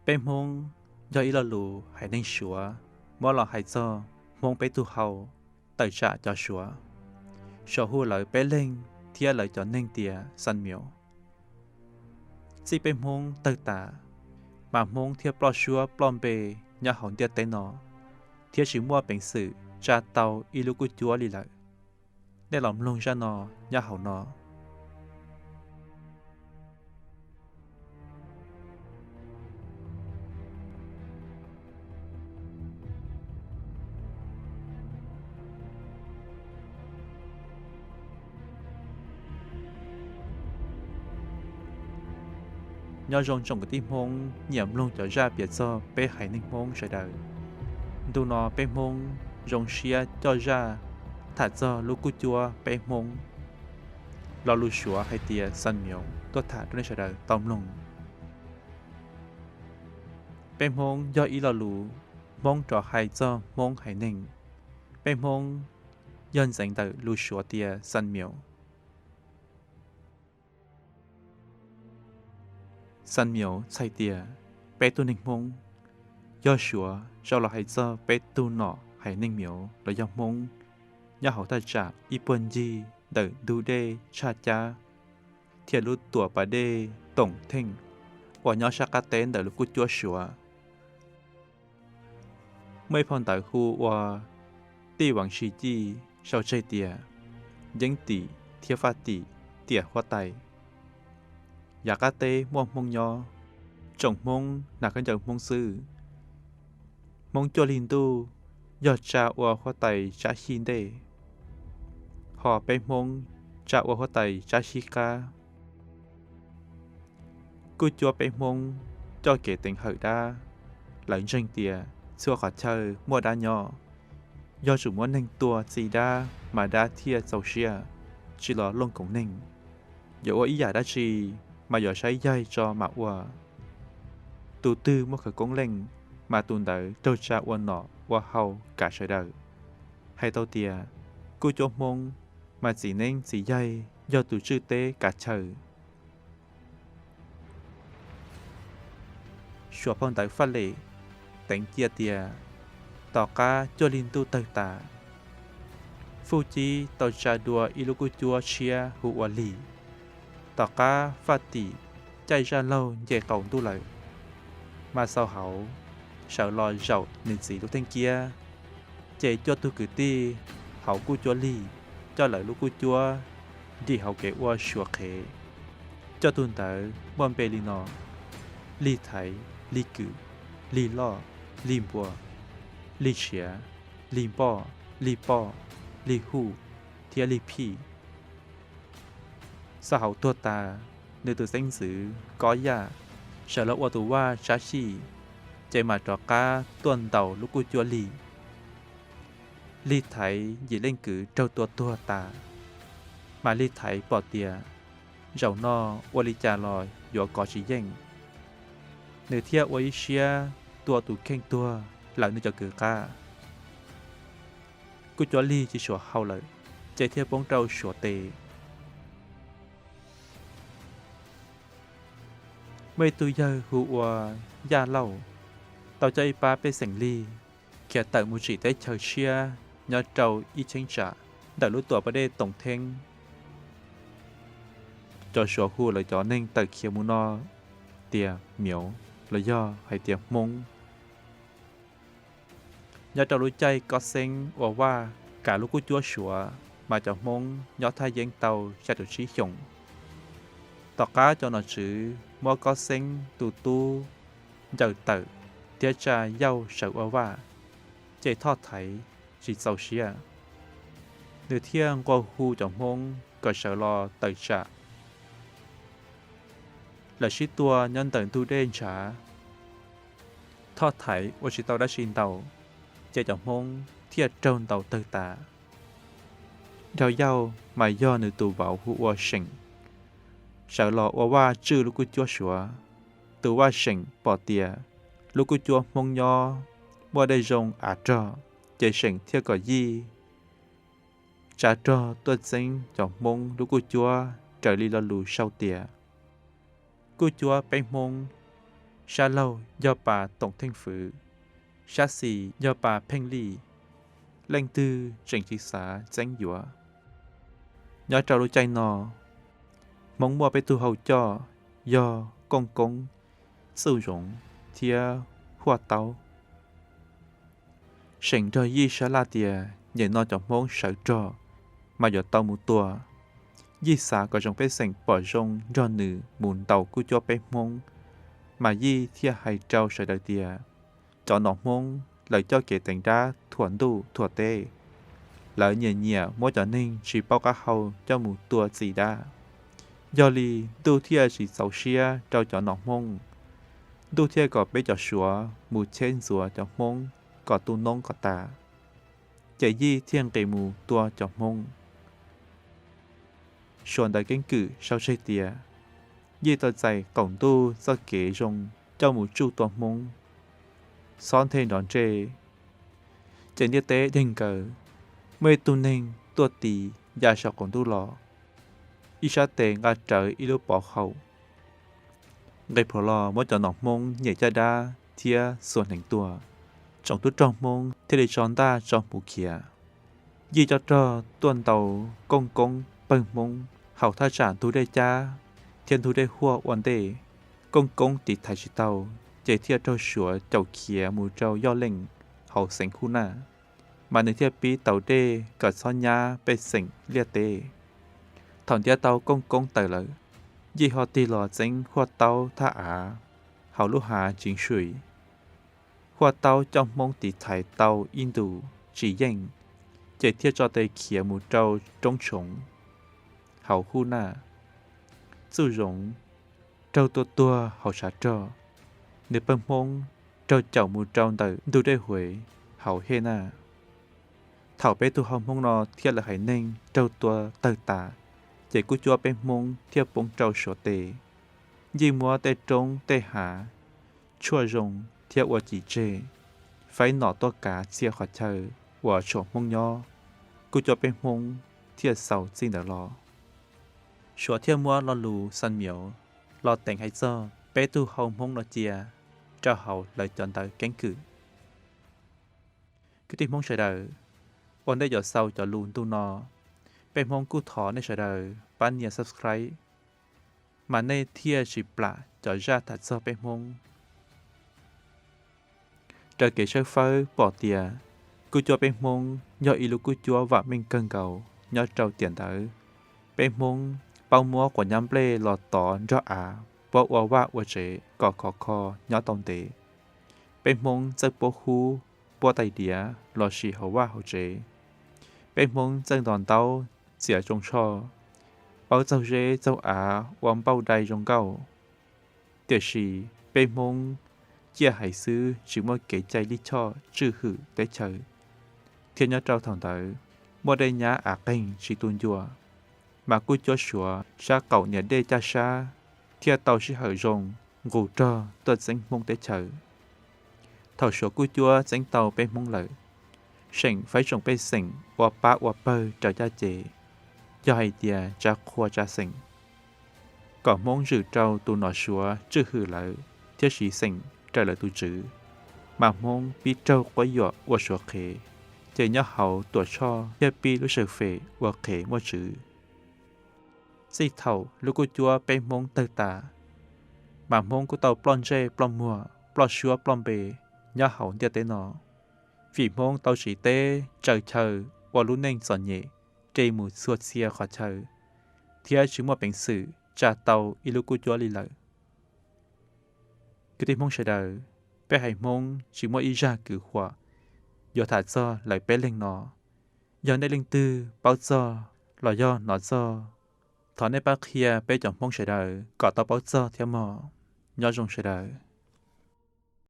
Peb Hmoob yog ib lo lus haiv neeg Suav muab los hais txog Hmoob peb tug hau tawm tsam cov Suav. Suav hu lawv peb leeg thiab lawv cov neeg tias Xas Mios. Txij peb Hmoob tawg tas, mas Hmoob thiaj ploj suab ploj npe nyob hauv ntiaj teb no, thiab tsis muaj peev xwm tsa tau ib lub kuj cuab li lawm. Nej los mloog zaj no nyob hauv no. Nyob zoo tsoom kwv tij Hmoob nyiam mloog cov zaj piav txog peb haiv neeg Hmoob sawv daws. Ntu no peb Hmoob zoo siab coj zaj tham txog lub kuj cuab peb Hmoob, lo lus Suav hais tias Xas Mios tuaj tham rau nej sawv daws tau mloog. Peb Hmoob yog ib lo lus Hmoob rov hais txog Hmoob haiv neeg. Peb Hmoob yog ntxeev ntawm lus Suav tias Xas Mios. Xas Mios txhais tias peb tug neeg Hmoob, yog Suav sau los hais txog peb tug nom haiv neeg Mios los yog Hmoob nyob hauv thaj tsam ib puag ncig ntawm ntug dej Tshaj Cab thiab lub tuam pas dej Toom Theej uas nyob sab qab teb ntawm lub kuj cuab Suav. Muaj ib phau ntawv hu ua Tij Vaas Sis Cij sau tseg tias Yeeb Tim thiab Faj Tim tiam huab tais. Yav qab teb muaj Hmoob nyob, tsoom Hmoob hnav khaub ncaws Hmoob xwb. Hmoob cuaj li ntuj yog tsa ua huab tais tsab xyib ntej, ho peb Hmoob tsa ua huab tais tsab xyib qab. Kuj cuab peb Hmoob coj kev teev hawm dab. Lawv ntseeg tias txhua qhov chaw muaj dab nyob, yog tsum muab neeg tua txi dab mas dab thiaj txaus siab, tsis los looj koov neeg. Yuav ua ib yam dab tsi mas yuav saib yaig tso mam ua. Tus twg muaj khawv koob leej mas tus ntawd raug tsa ua nom ua hau kav sawv daws. Hais tau tias kuj cuab Hmoob mas txiv neeb txiv yaig yog tus tswj teb kav chaw. Suav phau ntawv Faj Lem teev cia tias tom qab cuaj li ntuj tawg tas, Fuj Cib tau tsa dua ib lub kuj cuab tshiab hu ua Lig. Tom qab Faj Tim caij zaj laug nce qaum ntuj lawm, mas Xaus Hauv sawv los zaum nws txiv lub theej kiab, ces cuaj tug kwv tij hauv kuj cuab Lig coj lawv lub kuj cuab nrim hauv kev ua Suav qhev. Cuaj tug ntawd muaj npe li no: Lig Thaiv, Lig Kwm, Lig Loj, Lig Npua, Lig Tshiav, Lig Npoj, Lig Poj, Lig Huj thiab Lig Phij. Xaus Hauv tuag tas, nws tus xeeb ntxwv Kob Yaj sawv los ua tus vaj tsab xyij, ces mam rov qab tuaj ntaus lub kuj cuab Lig. Lig Thaiv yim leej kwv raug tua tuag tas, mas Lig Thaiv pom tias zaum no ua li cas los yuav kov tsis yeej, nws thiaj ua ib siab tua tus kheej tuag lawv nws cov kwv qab. Kuj cuab Lig tsis suav hau lawm, ces thiaj poob rau Suav tes. Muaj ib tug yawg hu ua Yaj Lauj tau coj ib pab pej xeem Lig khiav tawm mus tsim teb chaws tshiab nyob rau ib cheeb tsam ntawm lub tuam pas dej Toom Theeb. Cov Suav hu lawv cov neeg tawm khiav mus no tias Miav los yog hais tias Hmoob. Nyob rau lub caij Kob Xeeb ua vaj kav lub kuj cuab Suav, mas cov Hmoob nyob thaj yeeb tau xya caum tsib xyoos. Tom qab cov nom tswv muab Kob Xeeb tus tub ncaws tawm thiab tsa Yauj sawv ua vaj, ces Thoj Thaiv tsis txaus siab, nws thiaj nqua hu cov Hmoob kom sawv los tawm tsam. Lawv sib tua nyob ntawm ntug dej ntshav. Thoj Thaiv ua tsis tau dab tsi ntaus, ces cov Hmoob thiaj raug ntaus tawg tas. Dhau Yauj mas yog nws tus vauv hu ua Seem, sawv los ua vaj tswj lub kuj cuab Suav. Tus vaj Seem pom tias lub kuj cuab Hmoob nyob muaj dej zoo av rog, ces Seem thiaj kom yij tsa rog tuaj txeeb cov Hmoob lub kuj cuab raws li lo lus sau tias kuj cuab peb Hmoob. Sab laug yog Pas Toom Theej Fwv, sab xis yog Pas Pheej Lij. Leej twg tseem tsis xav txeeb yuav? Nyob rau lub caij no, Hmoob muaj peb tug hau coj yog Kooj Koob, Txuj Zoov thiab Huaj Taub. Seem nrog Yij sab laj tias nyem no cov Hmoob sawv rog mas yuav tau mus tua. Yij xav kom tsoom pej xeem pom zoo nrog nws mus ntaus kuj cuab peb Hmoob, mas Yij thiaj hais rau sawv daws tias cov nom Hmoob lawv coj kev teev dab thuam ntuj thuam teb. Lawv nyiam nyiam muab cov neeg tsis paub qab hau coj mus tua txi dab. Yog li ntuj thiaj tsis txaus siab rau cov nom Hmoob, ntuj thiaj kom peb cov Suav mus cheb ntxuav cov Hmoob kom tu noob kom tas, ces Yij thiaj nqis mus tua cov Hmoob. Suav ntawv keeb kwm sau tseg tias Yij tau txais qaum ntuj txoj kev zoo coj mus tsuj tua Hmoob, xob nthe nrov ntsej, ces ntiaj teb deg nkaws, muaj ib tug neeg tuaj tis ya saum qaum ntuj los, ib sab tes nqa rawv ib lub pov haum, nqis plhuav los muab cov nom Hmoob nyem caj dab thiab xuas hneev tua. Tsoom tub rog Hmoob thiaj li tso ntaj tso hmuv khiav. Yij coj rog tuaj ntaus Kooj Koob pawg Hmoob hauv thaj tsam ntug dej Cab thiab ntug dej Huaj ua ntej. Kooj Koob tiv thaiv tsis tau, ces thiaj raug Suav caum khiav mus rau Yoj Leej hauv xeev Huj Naj, mas nws thiaj pib taus dej kom txhob nyab pej xeem liaj teb. Thaum ntiab tau Kooj Koob tawm lawm, Yij ho tig los txeeb Huaj Taub thaj av hauv lub hav Tseev Suim. Huaj Taub coj Hmoob tiv thaiv tau ib ntus tsis yeej, ces thiaj tso tes khiav mus rau Roob Tshoov hauv Huj Naj. Txuj Zoov raug tua tuag hauv tshav rog, nws pawg Hmoob raug caum mus rau ntawm ntug dej Huev hauv Hej Naj. Thaum peb tug hau Hmoob no thiab lawv haiv neeg raug tua tawg tas, ces kuj cuab peb Hmoob thiaj poob rau Suav tes. Yij muab tej roob tej hav tshuaj zoo thiab ua cim tseg, faib nom tuaj kav txhia qhov chaw uas tshuav Hmoob nyob, kuj cuab peb Hmoob thiaj xaus txij ntawd los. Suav thiaj muab lo lus Xas Miav los teev hais txog peb tug hau Hmoob no cia rau hauv lawv cov ntawv keeb kwm. Kwv tij Hmoob sawv daws, ua ntej yuav xaus cov lus ntu no, peb Hmoob kuj thov nej sawv daws pab nias subscribe, mas nej thiaj tsis plam cov zaj tham txog peb Hmoob. Raws kev tshawb fawb pom tias kuj cuab peb Hmoob yog ib lub kuj cuab vam meej kawg nkaus nyob rau tiam ntawd. Peb Hmoob paub muab quav nyab nplej los tov nrog av puab ua vaj ua tsev kom khov kho nyob tau ntev. Peb Hmoob txawj puab hub, puab tais diav los sis hauv vaj hauv tsev. Peb Hmoob txawj ntos ntaub, txiav tsoo tsho, paub txaug zeb txaug av ua npauj dai zoo nkauj. Tiam sis peb Hmoob ciaj heev xwb tsis muaj kev cai lij choj tswj hwm teb chaws, thiab nyob rau thaum ntawd muaj dej nyab av qeeg tsis tu ncua, mas kuj cuab Suav sab qaum niam dej Caj Sab thiaj tau sij hawm zoo nqus rog tuaj txeeb Hmoob teb chaws. Thaum Suav kuj cuab txeeb tau peb Hmoob lawm, seem faib tsoom pej xeem ua pab ua pawg raws caj ces, yog hais tias tsa qhua tsa xeem, kom Hmoob zwm rau tus nom Suav tswj hwm lawv thiab siv xeem raws lawv tus tswv, mas Hmoob pib raug quab yuam ua Suav qhev, ces nyob hauv Tuam Tshoj thiaj pib lub sawm fem ua qhev muaj tswv. Txij thaum lub kuj cuab peb Hmoob tawg tas, mas Hmoob kuj tau ploj ntsej ploj muag, ploj suab ploj npe nyob hauv ntiaj teb no, vim Hmoob tau tsiv teb tsaws chaw ua lub neej txom nyem, ri mus txhua txhia qhov chaw, thiab tsis muaj peev xwm tsa tau ib lub kuj cuab li lawm. Kwv tij Hmoob sawv daws, peb haiv Hmoob tsis muaj ib zaj kwv huam yuav tham txog lawv peb leeg no. Yog nej leej twg paub txog los yog hnov txog, thov nej pab qhia peb cov Hmoob sawv daws kom tau paub txog thiab mog. Nyob zoo sawv daws.